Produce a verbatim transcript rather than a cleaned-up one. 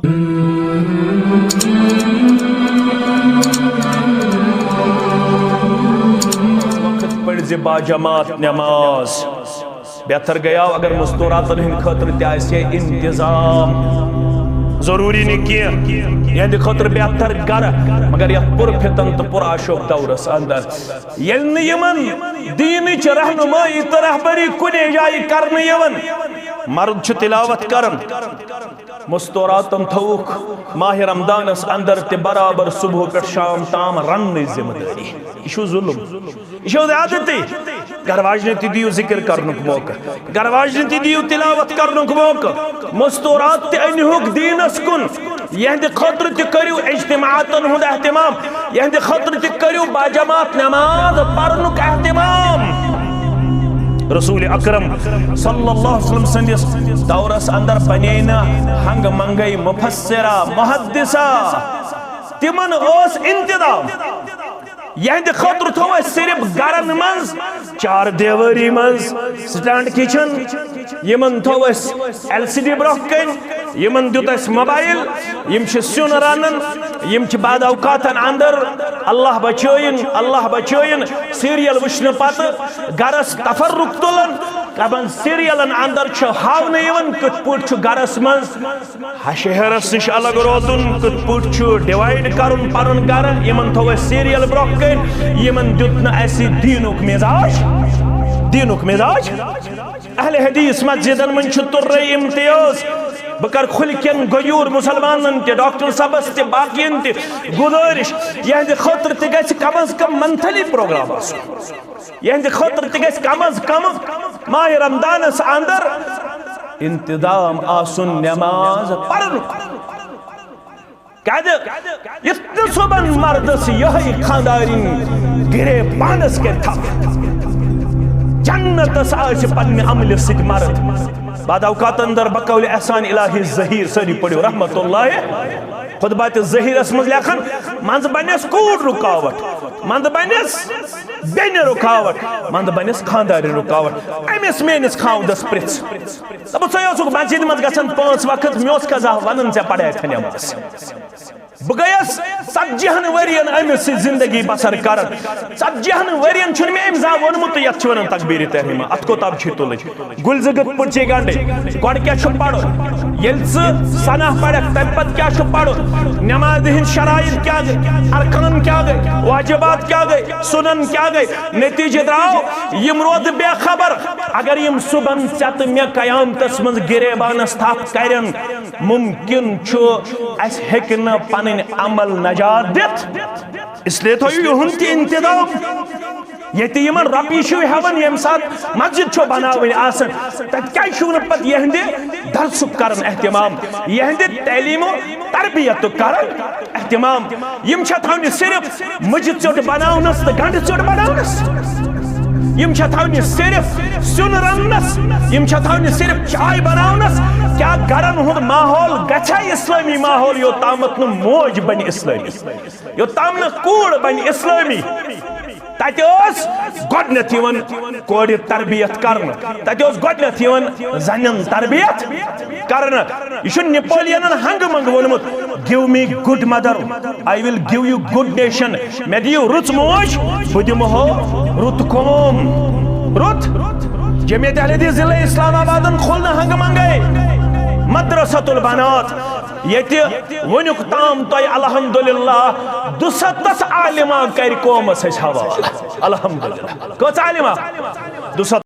وقت پٔرزِ باجماعت نماز۔ بہتر گٔیاو اگر مستوراتن ہٕنٛدِ خٲطرٕ تہِ آسہِ ہے انتظام۔ ضروٗری نہٕ کینٛہہ، یِہنٛدِ خٲطرٕ بہتر گرٕ، مگر یتھ پُر فتن تہٕ پُر آشوب دورس اندر، ییٚلہِ نہٕ یِمن دیٖنٕچ رہنمٲیی تہٕ رہبری کُنے جایہِ کرنہٕ یِوان، مرد چھُ تلاوت کران، مستوراتن تھووُکھ ماہِ رمضانس اندر تہِ برابر صبح پٮ۪ٹھ شام تام رننٕچ ذمہٕ دٲری۔ یہِ چھُ ظلم، یہِ چھُ زیادتی۔ گرٕ واجنہِ تہِ دِیِو ذکر کرنُک موقعہٕ، گرٕ واجنہِ تہِ دِیِو تلاوت کرنُک موقعہٕ۔ مستورات تہِ أنۍہوکھ دیٖنس کُن، یِہنٛدِ خٲطرٕ تہِ کٔرِو اجتماعاتن ہُنٛد اہتمام، یِہنٛدِ خٲطرٕ تہِ کٔرِو باجماعت نماز پرنُک اہتمام۔ رسول اکرم صلی اللہ علیہ وسلم سٕنٛدِس دورس اندر بنے نہٕ ہنگہٕ منگے مفسرہ، محدثہ، تِمن اوس انتظام۔ یِہنٛدِ خٲطرٕ تھوو اَسہِ صرف گرن منٛز، چار دیوٲری منٛز، سٹینڈ کچن، یِمن تھوو اَسہِ ایل سی ڈی برونٛہہ کنہِ، یِمن دیُت اَسہِ موبایل، یِم چھِ سیُن رنان، یِم چھِ بعد اوقاتن اندر، اللہ بچٲیِن، اللہ بچٲیِن، سیریل وٕچھنہٕ پتہٕ گرس تفرق تُلان۔ دپان سیریلن اندر چھُ ہاونہٕ یِوان کِتھ پٲٹھۍ چھُ گرس منٛز ہشہِ ہیرس نِش الگ روزُن، کِتھ پٲٹھۍ چھُ ڈیوایڈ کرُن پنُن گرٕ۔ یِمن تھوو اَسہِ سیریل برونٛہہ کنہِ، یِمن دیُت نہٕ اَسہِ دیٖنُک مزاج، دیٖنُک مزاج۔ اہل حدیث مسجدن منٛز چھُ تُرے امتیاز۔ بہٕ کرٕ کھُلہِ کٮ۪ن غیور مسلمانن تہِ، ڈاکٹر صٲبس تہِ، باقین تہِ گُزٲرِش، یِہنٛدِ خٲطرٕ تہِ گژھِ کم از کم منتھلی پروگرام آسُن۔ یِہنٛدِ خٲطرٕ تہِ گژھِ کم از کم ماہِ رمضانس اندر انتظام آسُن نماز پرنُک۔ کیازِ یُتھ نہٕ صبحن مردس یِہوٚے خاندارِنۍ گرے پانس کَرِ تھپھ۔ جنتس آسہِ پننہِ عملہِ سۭتۍ مرد۔ بعد اوقات اندر بقول احسان الہی ظہیر، سٲری پٔرِو رحمت اللہ۔ خطبہ تہِ ظہیرس منٛز لیکھان، منٛزٕ بنٮ۪س کوٗر رُکاوٹ، منٛزٕ بنٮ۪س بیٚنہِ رُکاوٹ، منٛزٕ بنٮ۪س خاندارِ رُکاوٹ۔ أمِس میٲنِس خاوندس پرژھ۔ دوٚپُس، ژٕ اوسُکھ مسجدِ منٛز گژھان پانٛژھ وقت، مےٚ اوس قضا ونان ژےٚ پرے تھنٮ۪مس۔ بہٕ گٔیس ژتجی ہن ؤرین أمِس سۭتۍ زندگی بسر کران۔ ژتجی ہن ؤرین چھُنہٕ مےٚ أمۍ زانٛہہ ووٚنمُت، یتھ چھِ ونان تکبیرِ تحریمہ، اتھ کوتاہ چھِ تُلٕچ؟ گُلۍ زٕ گٔتھ پٔٹۍ چھے گنڈٕنۍ۔ گۄڈٕ کیٛاہ چھُ پرُن؟ ییٚلہِ ژٕ ثنا پرکھ، تمہِ پتہٕ کیٛاہ چھُ پرُن؟ نمازِ ہٕنٛدۍ شرائط کیٛاہ گٔے؟ ارکان کیٛاہ گٔے؟ واجبات کیٛاہ گٔے؟ سنن کیٛاہ گٔے؟ نتیجہٕ درٛاو، یِم روزٕ بے خبر۔ اگر یِم صبحن ژےٚ تہٕ مےٚ قیامتس منٛز گریبانس تھپھ کرن، ممکن چھُ اسہِ ہیٚکہِ نہٕ پنٕنۍ عمل نجات دِتھ۔ اس لیے تھٲیِو یِہُنٛد تہِ انتظام۔ ییٚتہِ یِمن رۄپیہِ چھِو ہٮ۪وان، ییٚمہِ ساتہٕ مسجد چھو بناوٕنۍ آسان، تتہِ کیازِ چھِو نہٕ پتہٕ یِہنٛدِ درسُک کران اہتمام، یِہنٛدِ تعلیٖم و تربیتُک کران اہتمام؟ یِم چھا تھاونہِ صرف مُجہِ ژیوٚٹ بناونس تہٕ گنڈٕ ژیوٚٹ بناونس؟ یِم چھا تھاونہِ صرف سیُن رننس؟ یِم چھا تھاونہِ صرف چاے بناونس؟ کیٛاہ گرن ہُنٛد ماحول گژھِ ہا اسلٲمی ماحول، یوٚتامتھ نہٕ موج بنہِ اسلٲمی، یوٚتام نہٕ کوٗر بنہِ اسلٲمی؟ تتہِ ٲس گۄڈنیتھ یِوان کورِ تربیت کرنہٕ، تتہِ اوس گۄڈنیتھ یِوان زنٮ۪ن تربیت کرنہٕ۔ یہِ چھُ نپولینن ہنگہٕ منگہٕ ووٚنمُت، "Give me good mother, I will give you good nation۔" مےٚ دِیِو رٕژ موج، بہٕ دِمہو رُت قوم۔ رُت۔ جمعیت اہل حدیث ضلع اسلام آبادن کھول نہٕ ہنگہٕ منگے مدرسۃ البنات۔ ییٚتہِ وٕنیُک تام تۄہہِ الحمدللہ دُسَتتھ عالمہ کَرِ قومس اَسہِ حوالہٕ۔ الحمدللہ۔ کٔژ عالمہ؟ دُسَتتھ۔